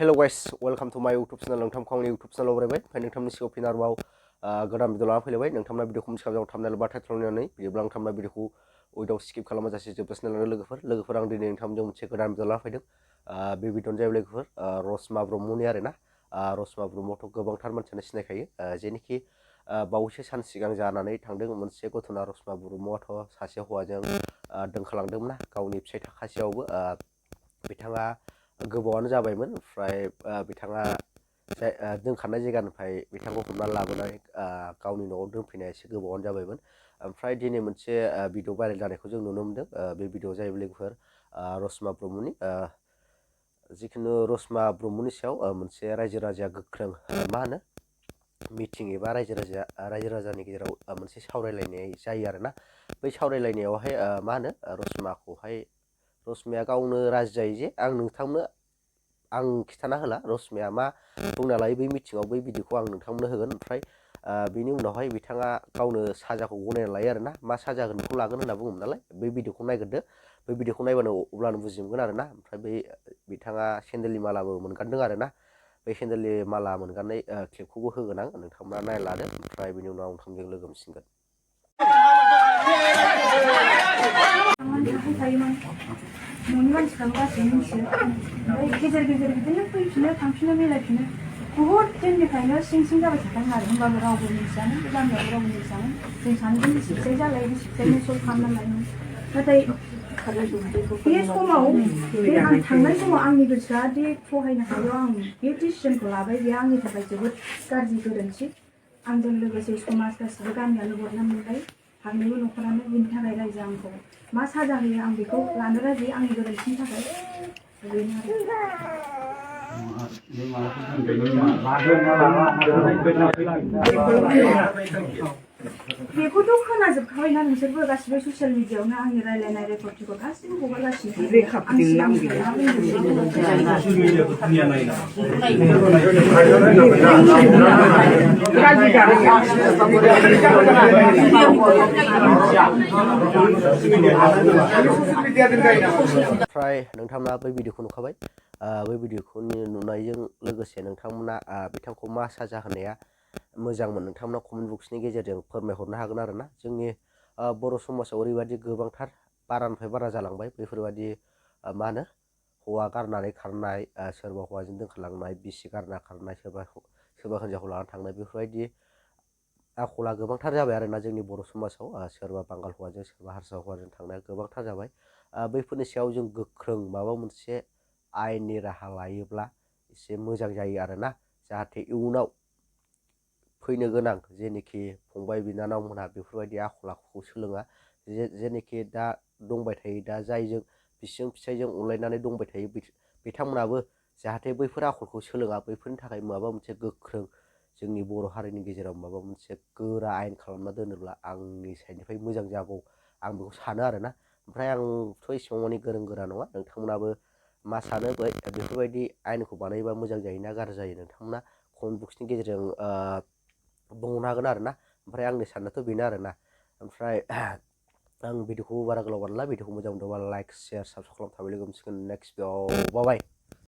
Hello guys, welcome to my YouTube channel. नोंथांखौ आंनि YouTube channel बरायबाय ओमफ्राय नोंथांनि सिगाङाव फिन आरोबाव गोदान भिडिअ लाना फैलायबाय नोंथांमोना भिडिअखौ मिथिखाबाय थांबनाय बा टाइटल नायनानै बिदिब्ला नोंथांमोना भिडिअखौ उइदाव स्किप खालामाजासे जोबजासिम नायलांदो लोगोफोर आं दिनै नोंथांमोनजों मोनसे गोदान भिडिअ लाना फैदों बे भिडिअआनो जाहैबाय लोगोफोर रसमा ब्रह्मनि आरोना रसमा ब्रह्मखौथ' गोबांथार मानसियानो सिनायखायो जेनोखि बावैसो सान सिगां जानानै थांदों मोनसे गथ'ना रसमा ब्रह्मआथ' सासे हौवाजों दोनखालांदोंमोन गावनि फिसाय थाखासेयावबो बिथाङा गोबावानो जाबायमोन ओमफ्राय बिथाङा दोनखानाय जायगानिफ्राय बिथांखौ हमना लाबोनानै गावनि न'आव दोनफैनाया एसे गोबावानो जाबायमोन ओमफ्राय दिनै मोनसे भिडिअ भाइरेल जानायखौ जों नुनो मोनदों बे भिडिअआ जाहैबाय लोगोफोर रसमा ब्रह्मनि जिखुनु रसमा ब्रह्मनि सायाव मोनसे रायजो राजाया गोख्रों मा होनो मिटिं एबा रायजो राजानि गेजेराव मोनसे सावरायलायनाय जायो आरोना बै सावरायलायनायावहाय मा होनो रसमाया गावनो राजि जायो जे आं खिथाना होला रसमाया मा बुंना लायो बै मिटिङाव बै भिडिअखौ आं नोंथांमोननो होगोन ओमफ्राय बिनि उनावहाय बिथाङा गावनो साजाखौ गनायना लायो आरोना मा साजा होगोन बेखौ लागोन होनना बुङोमोन नालाय बै भिडिअखौ नायग्रोदो बै भिडिअखौ नायबानो अब्लानो बुजिमोनगोन आरोना ओमफ्राय बिथाङा सेन्देलनि मालाबो मोनगानदों आरोना बै सेन्देलनि माला मोनगाननाय क्लिपखौबो होगोन आं नोंथांमोना नायना लादो ओमफ्राय बिनि उनाव आं नोंथांजों लोगो मोनसिनगोन न'नि मानसिफ्राबो गासैबो मिथियो ओमफ्राय गेजेर बिदिनो फैफिनो थांफिनो मिलायफिनो बुहुद दिननिफ्रायनो सिं जाबाय थादों आरो होमबाबो रावबो मिथियामोन बे गामियाव रावबो मिथियामोन जों सानैजों सिबसाय जालाय बे सिबसायनो सल्भ खालामना लायोमोन नाथाय बे समाव बे आं थांनाय समाव आंनि गोसोआ दि सहायनो हायो आं बे डिसिसनखौ लाबाय बे आंनि थाखाय जोबोद गाज्रि गोरोन्थि आंजों लोगोसे समाज गासिबो गामियानो बरना मोनबाय फारनैबो न'खरानो बिनि थाखाय रायजो आंखौ मा साजा होयो आं बेखौ लानो राजि आंनि गोरोन्थिनि थाखाय बेखौथ' खोनाजोबखाबायना नोंसोरबो गासिबो ससियेल मिडियाआवनो आंनि रायलायनाय रेकर्डफोरखौ गासिबो हगारगासिनो ओमफ्राय नोंथांमोना बै भिडिअखौ नुखाबाय बै भिडिअखौ नुनायजों लोगोसे नोंथांमोना बिथांखौ मा साजा होनाया मोजांमोन नोंथांमोना कमेन्ट बक्सनि गेजेरजों फोरमायहरनो हागोन आरोना जोंनि बर' समाजाव ओरैबायदि गोबांथार बारानिफ्राय बारा जालांबाय बेफोरबायदि मा होनो हौवा गारनानै खारनाय सोरबा हौवाजों दोनखारलांनाय बिसि गारना खारनाय सोरबा हिनजावखौ लानानै थांनाय बेफोरबायदि आखला गोबांथार जाबाय आरोना जोंनि बर' समाजाव सोरबा बांगाल हौवाजों सोरबा हारसा हौवाजों थांनाया गोबांथार जाबाय बैफोरनि सायाव जों गोख्रों माबा मोनसे आयेननि राहा लायोब्ला एसे मोजां जायो आरोना जाहाथे इयुनाव फैनो गोनां जेनोखि फंबाय बिनानावमोनहा बेफोरबायदि आखल आखुखौ सोलोङा जेनोखि दा दंबाय थायो दा जायजों बिसिजों फिसायजों अनलायनानै दंबाय थायो बिथांमोनाबो जाहाथे बैफोर आखलखौ सोलोङा बैफोरनि थाखाय माबा मोनसे गोख्रों जोंनि बर' हारिनि गेजेराव माबा मोनसे गोरा आयेन खालामना दोनोब्ला आंनि साइडनिफ्राय मोजां जागौ आं बेखौ सानो आरोना ओमफ्राय आंथ' एसेबां मानि गोरों गोरा नङा नोंथांमोनाबो मा सानो बेफोरबायदि आयेनखौ बानायोबा मोजां जायोना गाज्रि जायो नोंथांमोना कमेन्ट बक्सनि गेजेरजों बुंहरनो हागोन आरोना ओमफ्राय आंनि साननायाथ' बेनो आरोना ओमफ्राय आं भिडिअखौ बारा गोलाव बानायला भिडिअखौ मोजां मोनदोंबा लाइक शेयार साबसक्राइब खालामना थाबाय लोगो मोनसिगोन नेक्स्ट भिडिअ बाय